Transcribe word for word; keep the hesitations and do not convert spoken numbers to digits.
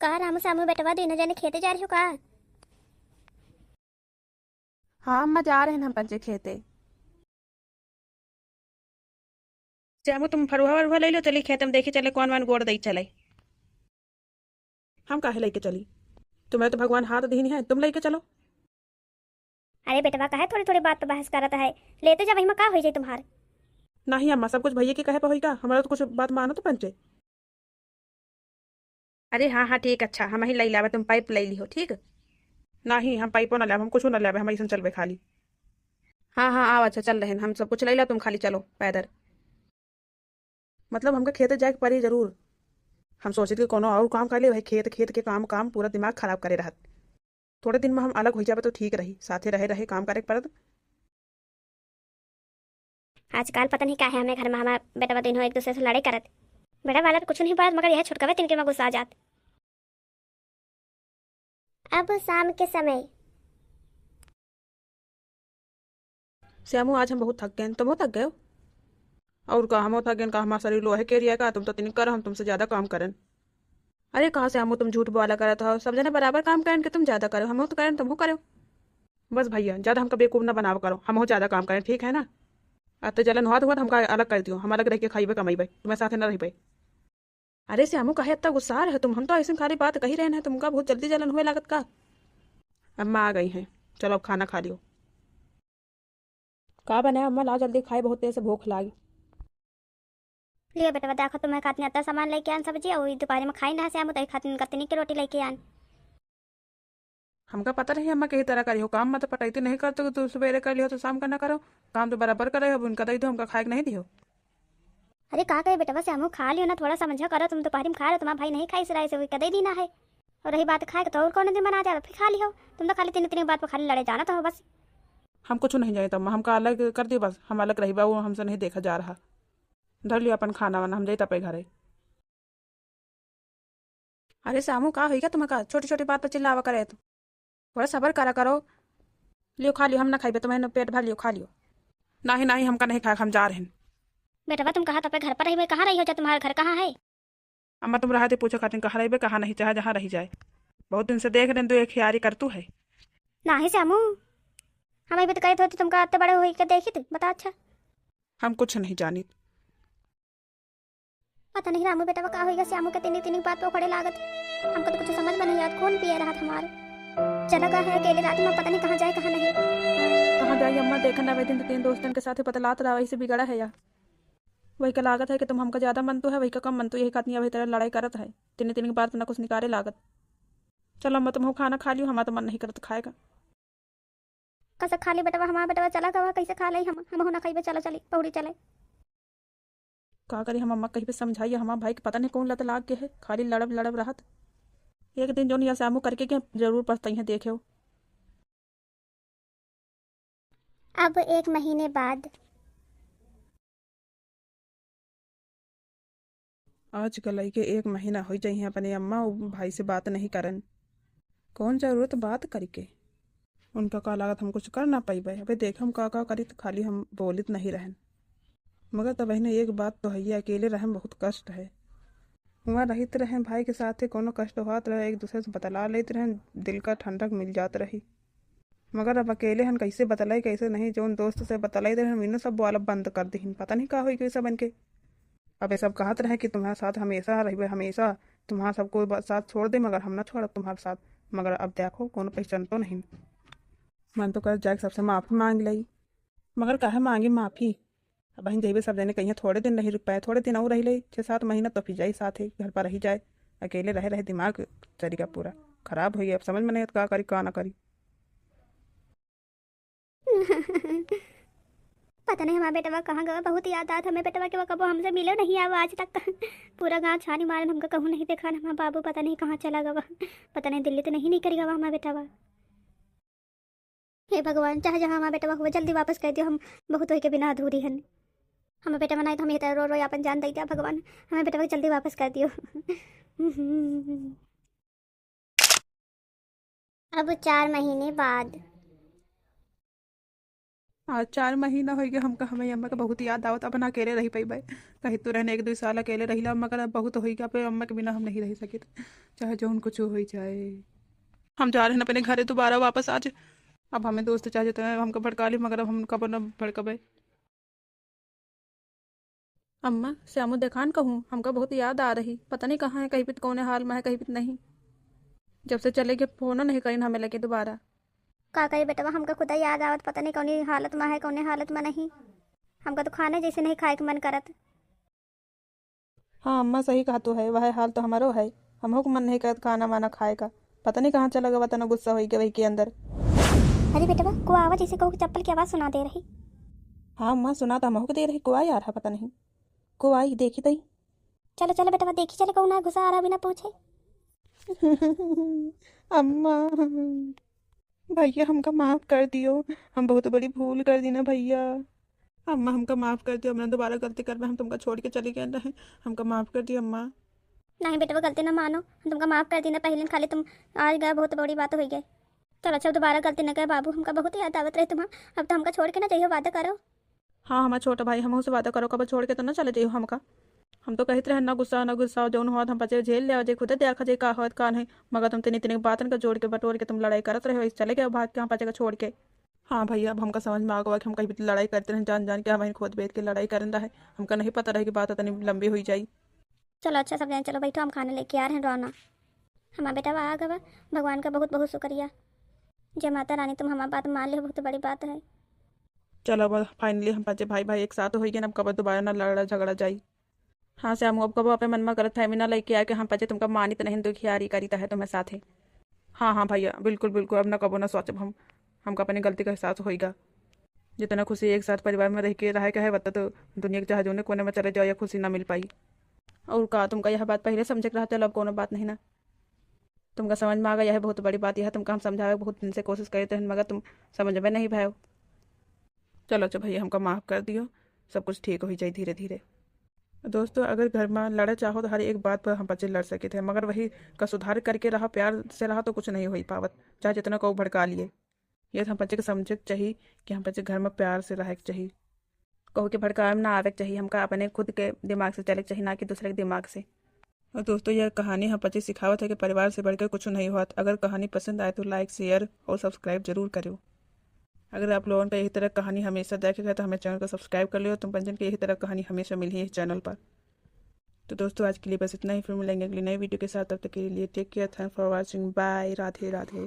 का रामू सामू बेटवा, दुइनो जने खेते जा रहे हो का? हाँ अम्मा, जा रहे हैं हम पंचे खेते। श्यामू, तुम फरुहा वरुहा ले लो, चली खेते में, देखी चले कौन वन गोड़ दई चले। हम काहे लेके चली? तुम्हें तो भगवान हाथ दीन है, तुम लेके चलो। अरे बेटवा, काहे थोड़ी थोड़ी बात पे बहस करत है? लेते जा, वही में का होई जाई तुम्हार? नहीं अम्मा, सब कुछ भैया के कहे पे होई का? हमारा तो कुछ बात मानो तो पंचे। अरे हाँ हाँ ठीक, अच्छा हम ही लई लावे, तुम पाइप लई लिहो, ठीक? नहीं, हम पाइपो ना लावे, हम कुछ ना लावे, हम ऐसे चलबे खाली। हाँ हाँ, आओ, अच्छा चल रहे हैं हम, सब कुछ लई ला, तुम खाली चलो पैदल। मतलब हमका खेते जाए के पड़ी जरूर। हम सोचित कि कोनो और काम कर ले, भाई खेत खेत के काम काम पूरा दिमाग खराब करे रहत। थोड़े दिन में हम अलग हो जाबे तो ठीक रही, साथे रहे रहे काम करे के पड़त। आजकल पता नहीं काहे हमें घर में हमार बेटवा दुइनो एक दूसरे से लड़े करत। बड़ा वाला तो कुछ नहीं बोलत, मगर यह छोटकवे तिनके में गुस्सा जात। अब शाम के समय। श्यामू, आज हम बहुत थक गए, तुम हो थक गए हो? और का, हम हो थक गए का? हमारा शरीर लोहे के एरिया का, तुम तो तिनक करो, हम तुमसे ज्यादा काम करें। अरे कहाँ से हमहू तुम झूठ बोला करत हो? सब जने बराबर काम करें कि तुम ज्यादा करो, हमहू तो करें, तुमहू करो। बस भैया, ज्यादा हमका बेवकूफ ना बनावा करो, हमहू ज्यादा काम करें, ठीक है ना? अब तो जलन होत हुआ तो हमका अलग कर दियो, हम अलग रह के खाइबे कमाइबे, तुम्हें साथे ना रहबे। अरे श्यामू, काहे इतना गुस्सा रहे तुम? हम तो ऐसे खाली बात कही रहे हैं, तुमका बहुत जल्दी जलन हुए लागत का? अम्मा आ गई हैं, चलो अब खाना खा लियो। का बनाए अम्मा, लाओ जल्दी खाए, बहुत देर से भूख लागी। लियो बेटवा, देखो तुम्हें खातिर अत्ता सामान लेके आन सब्जी, और दोपहर में खाई ना श्यामू, तही खातिर कतनी की रोटी लेके आन। हमका पता नहीं अम्मा कही तरह करी हो, काम में तो पटैती नहीं करते, तू सवेरे कर लियो तो शाम का ना करो, काम तो बराबर करे हो, उनका दे दो, हमका खाए के नहीं दियो। अरे का कहे बेटवा श्यामू, खा लियो ना, थोड़ा समझा करो, तुम दोपहर में खा रहे हो, तुम्हारा भाई नहीं खाई, इसराई से वही का दे दीना है। और रही बात खाए के, तो और कौन दिन बना जा, फिर खा लियो। तुम तो खाली तीन तीन बात पर खाली लड़े जाना तो हो बस। हम कुछ नहीं जाने तो अम्मा, हमका अलग कर दियो बस, हम अलग रही बा, वो हमसे नहीं देखा जा रहा। धर लियो अपन खाना वाना, हम जाई तपे घरे। अरे श्यामू, का होइगा तुम्हें का? छोटी छोटी बात पर चिल्लावा करे तू। थोड़ा सबर करा करो। लियो खा लियो, हम ना खाइबे, तुम्हें न पेट भर लियो, खा लियो। नहीं नहीं, हमका नहीं खाए, हम जा रहे हैं। बेटवा तुम कहा तपे घर पर रहिबे, कहाँ रही हो जा, तुम्हारा घर कहाँ है? अम्मा तुम रहा थे पूछे खातिर, कहाँ रहिबे कहाँ नहीं, चाहे जहाँ रही जाए। बहुत दिन से देख रहे हैं, दो एक यारी करतू है। नहीं श्यामू, हम अभी तो कहे थे तुमका अत्ते बड़े होई के देखी थी, बता अच्छा। हम कुछ नहीं जानी। पता नहीं रामू बेटवा का होइगा, श्यामू के तिनी तिनी बात पे उखड़े लागत। हमको तो कुछ समझ में नहीं आवत, खून पिए रहत हमार। चला गया है अकेले रात में, पता नहीं कहाँ जाए कहाँ नहीं। कहाँ जाई अम्मा, देखन ना वही दिन तो तीन दोस्तन के साथ बतलात रहा, वही से बिगड़ा है या। वही का लागत है कि तुम हमका ज्यादा मनतू है, वही का कम मनतू, यही खातिर अभी तरह लड़ाई करत है। तिनी तिनी बात पे ना कुछ निकारे लागत। चलो अम्मा, तुम खाना खा लियो, हमारा तो मन नहीं करत खाए का। कस खा ली बेटवा, हमार बेटवा चला गवा, कैसे खा ले हम, हमहू ना खइबे, चलो चली, पौड़ी चले। का करी हम अम्मा, कहीं पे समझाइए, हमार भाई के पता नहीं कौन लत लाग के है, खाली लड़ब लड़ब रहत। एक दिन जोन या श्यामू करके के जरूर पछताई है, देखे हो। अब एक महीने बाद। आज का लइके एक महीना होइ जाइए अपने अम्मा और भाई से बात नहीं करन। कौन जरूरत बात करी के? उनका का लागत हम कुछ कर ना पइबे। अबे देख हम का का करी, त खाली हम बोलित नहीं रहन। मगर तब बहिने एक बात तो है, अकेले रहन बहुत कष्ट है। हुआं रहित रहन भाई के साथे, कोनो कष्ट होत रहे एक दूसरे से बतला लेत रहन, दिल का ठंडक मिल जात रही। मगर अब अकेले हन, कैसे बतलाई, कैसे नहीं। जौन दोस्त से बतलाई दे रहन, मीनू सब बोलब बंद कर दिहिन। पता नहीं का होई गई सबन के। अब ये सब कहत रहे कि तुम्हारे साथ हमेशा रहबे, हमेशा तुम्हारा सबको ब-, साथ छोड़ दे, मगर हम ना छोड़ब तुम्हारे साथ। मगर अब देखो, कोनो पहचान तो नहीं। मन तो कर जाके सबसे माफी मांग लई, मगर काहे मांगी माफी? अब बहिन जइबे सब जने कहिया थोड़े दिन नहीं रुक पाए, थोड़े दिन और रह ले, छः सात महीना तो फिर जाई साथ ही घर पर रही जाए। अकेले रहे रहे दिमाग तरीका पूरा खराब होई। अब समझ में नहीं आवत का करी का ना करी। पता नहीं हमारा बेटवा कहाँ गवा, बहुत याद आत हमें बेटवा के, वो कबो हमसे मिलो नहीं आवा आज तक। पूरा गांव छानी मारन, हमका कहूँ नहीं देखा, हमारा बाबू पता नहीं कहाँ चला गवा, पता नहीं दिल्ली तो नहीं निकल गवा हमारा बेटवा। हे भगवान, चाहे जहाँ हमारा बेटवा हुआ जल्दी वापस कर दियो, हम बहुत होई के बिना अधूरी हन। हमारा बेटवा नहीं तो हम ये तरह रो रो अपन जान दे दिया। भगवान, हमारा बेटवा के जल्दी वापस कर दियो। अब चार महीने बाद। आज चार महीना होइ गया हमका, हमें अम्मा के बहुत याद आवत, अब ना अकेले रह पइबे। कही तो रहने एक दो साल अकेले रहिला, मगर अब बहुत होइ गया, अब अम्मा के बिना हम नहीं रह सकित, चाहे जौन कुछ होइ जाए। हम जा रहे हैं अपने घरे दोबारा वापस आज। अब हमें दोस्त चाहे जितने हमका भड़का ली, मगर अब हम कब न भड़कबे। अम्मा, श्यामू देखान कहूँ, हमका बहुत याद आ रही, पता नहीं कहाँ है, कहीं पित कौने हाल में है, कहीं पित नहीं। जब से चले गए फोन नहीं करीन हमें लगे दोबारा। का कही बेटवा, हमका खुदा याद आवत, पता नहीं कौनी हालत में है, कौने हालत में नहीं। हमका तो खाने जैसे नहीं खाए के मन करत। हाँ अम्मा, सही कहा तू है, वह हाल तो हमारो है। हमहू के मन नहीं करत खाना वाना खाए का। पता नहीं कहाँ चला गवा, तना गुस्सा होई गया वही के अंदर। अरे बेटवा, को आवा जैसे कहू कि चप्पल की आवाज सुना दे रही। हाँ अम्मा, सुना तो हमहू के दे रही, को आई आ रहा पता नहीं। को आई, देखी तई। चलो चलो बेटवा, देखी चले, कहू ना गुस्सा आ रहा बिना पूछे। अम्मा, भैया हमका माफ कर दियो, हम बहुत बड़ी भूल कर दी ना भैया। अम्मा हमका माफ कर दियो, हम ना दोबारा गलती करबे, हम तुमका छोड़ के चली गए रहे, हमका माफ कर दियो अम्मा। नहीं बेटवा, गलती ना मानो, हम तुमका माफ कर दी ना, पहले खाली तुम आ गए, बहुत बड़ी बात हो गई। चलो अच्छा, दोबारा गलती ना करे बाबू, हमका बहुत याद आवत रहे तुम्हार, अब तो हमका छोड़ के ना जाइयो, वादा करो। हाँ हमार छोटा भाई, हमहू से वादा करो, कब छोड़ के तो ना चले जाइयो हमका। हम तो कहत रहे ना गुस्सा ना गुस्सा, जौन होत हम पचे झेल ले, जे खुदे देखा जाए का होत का नहीं, मगर तुम तीन तीन बातन का जोड़ के बटोर के तुम लड़ाई करत रहे हो, इस चले गए भाग के हम पचे का छोड़ के। हाँ भैया, अब हमका समझ में आ गवा कि हम कहीं भी लड़ाई करते रहे, जान जान के हम खोद बेद के लड़ाई करन रहे, हमका नहीं पता रहे कि बात इतनी लंबी हुई जाई। चलो अच्छा सब जने चलो बैठो, हम खाना लेके आ रहे हैं, रोना। हमार बेटा आ गवा, भगवान का बहुत बहुत शुक्रिया। जय माता रानी, तुम हमार बात मान लियो, बहुत बड़ी बात है। चलो अब finally हम पाँचे भाई भाई एक साथ हो गए, अब कब दोबारा ना लड़ा झगड़ा जाई। हाँ श्यामू, अब कबो अपने मन में गलत फहमी ना लेके आके हम पाँचे तुमका मानित नहीं, दुखियारी करीता है तुम्हें साथे। हाँ हाँ भैया, बिल्कुल बिल्कुल, अब ना कबो ना सोचब हम, हमका अपने गलती का एहसास होइगा। जितना खुशी एक साथ परिवार में रह के रहे के है, वतना तो दुनिया के चाहे जौने कोने में चले जाओ, यह खुशी ना मिल पाई। और का, तुमका यह बात पहले समझे के रहा, चलो अब कोनो बात नहीं ना, तुमका समझ में आ गया, यह बहुत बड़ी बात, यह तुमका हम समझावे बहुत दिन से कोशिश करे थे, मगर तुम समझ में नहीं भाई। चलो अच्छा भैया, हमका माफ कर दियो, सब कुछ ठीक हो जाए धीरे धीरे। दोस्तों, अगर घर में लड़े चाहो तो हर एक बात पर हम पाँचे लड़ सके थे, मगर वही का सुधार करके रहा, प्यार से रहा तो कुछ नहीं हो पावत, चाहे जितना को भड़का लिए। ये हम पाँचे के समझे के चाहिए कि हम पाँचे घर में प्यार से रहे के चाहिए, कहू के भड़कावे में ना आवे के चाहिए, हमका अपने खुद के दिमाग से चले के चाहिए, ना कि दूसरे के दिमाग से। और दोस्तों, यह कहानी हम पाँचे सिखावत है कि परिवार से बढ़कर कुछ नहीं होत। अगर कहानी पसंद आए तो like, share और subscribe जरूर करो। अगर आप लोगन का यही तरह कहानी हमेशा देखे के है तो हमें channel को subscribe कर लियो, तुम पंचन के यही तरह कहानी हमेशा मिली है इस channel पर। तो दोस्तों, आज के लिए बस इतना ही, फिर मिलेंगे अगली नई video के साथ। तब तक के लिए take care, thanks for watching, bye, राधे राधे।